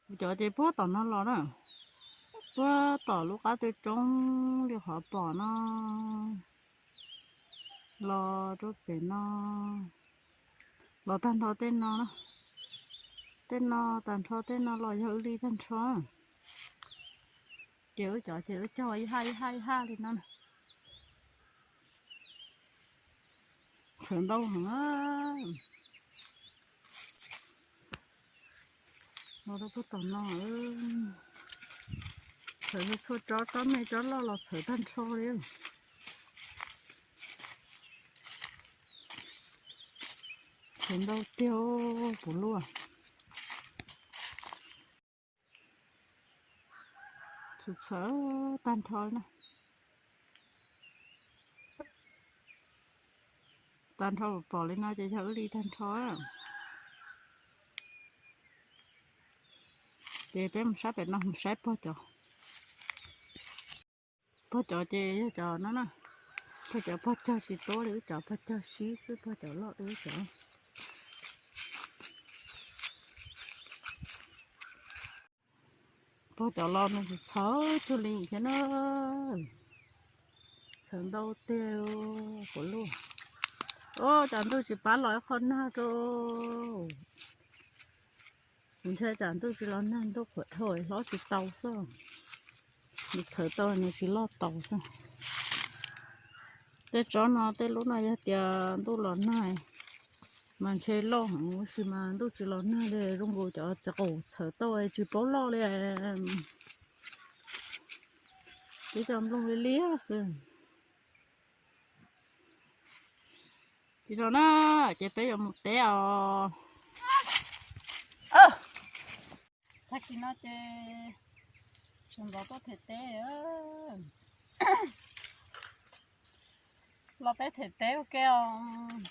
Cov ces puag tom no los na, puag tom lub qab twb roob li qhov pom no, los rau pem no, los tag nrho tej no, tej no tag nrho tej no los yog wb li tag nrho. Ces wb cov ces wb cog ib haj ib haj ib haj li no. Txhawv ntau heev. Los rau puag tom no, txhawv txhua tsob, tsob me tsob loj los txhawv tag nrho li. Txhawv ntau tiag puv luaj. Txhawv tag nrho na. Tag nrho pom li no ces yog wb li tag nrho. Ces peb mus saib pem no, mus saib pog cov. Pog cov ces yog cov no na, pog cov pog cog tsis tuab li wb cov, pog cog sib xwb, pog cov loj li wb cov. Pog cov los nws tsis txhawv cuag li thiab na. Txhawv ntau tiag puv luaj. Os, tsam ntuj tsis pab los ib qho nag rau. Kuv ntshai tsam ntuj tsis los nag, ntuj qhuav dhau hlob tsis tau xwb. Nws txhawv tau nws tsis loj tau xwb. Tej tsob no tej lub no yog tias ntuj los nag mas ntshe loj heev, tab sis mas ntuj tsis los nag li zoo nkaus cov txiv qaum txhawv tau tsis paub loj li. Tib co nplooj liab liab xwb. Ces no na, ces peb yuav mus teb os. Tag kis no ces sawv ntxov tuaj them teb. Los peb them teb ua ke os.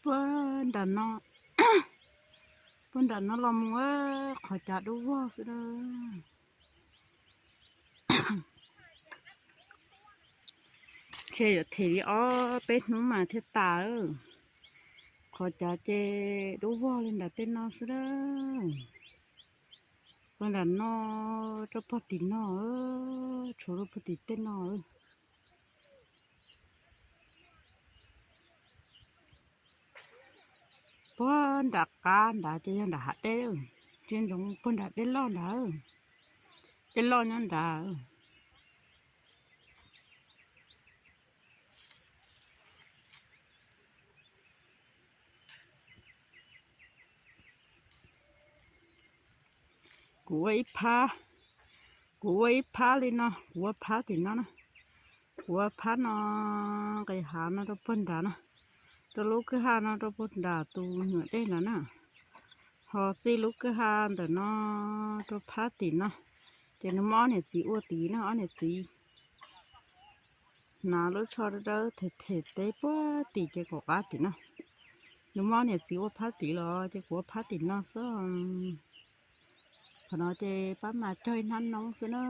Puag nram no, puag nram no los mus qhov cav dub vog xwb na. Ntshe yuav them li ob peb hnub mas thiaj tas. Qhov cav ces dub vog li nram tej no xwb na. Puag nram no, rau puag tim no, tshuav rau puag tim tej no. Puag nram qab nrad ces yog nram hav dej, tsis ntsoov puag nram dej loj nrad. Tej loj nyob nrad. Kuv ua ib phab, kuv ua ib phab li no, kuv ua phab tim no na. Kuv ua phab no, nqis hav no rau puag nrad na, rau lub kwj ha no rau puag nrad tus nyuam dej nrad na. Ho txij lub kwj ha ntawm no rau phab tim no, ces nws muab ob niam txiv ua tim na, ob niam txiv hnav lub tsho dawb dawb them them teb puag tim ces kaum qab tim no. Nws muab ob niam txiv ua phab tim los ces kuv ua phab tim no xwb. Qhov no ces pab mas cog ib hnab noob xwb na.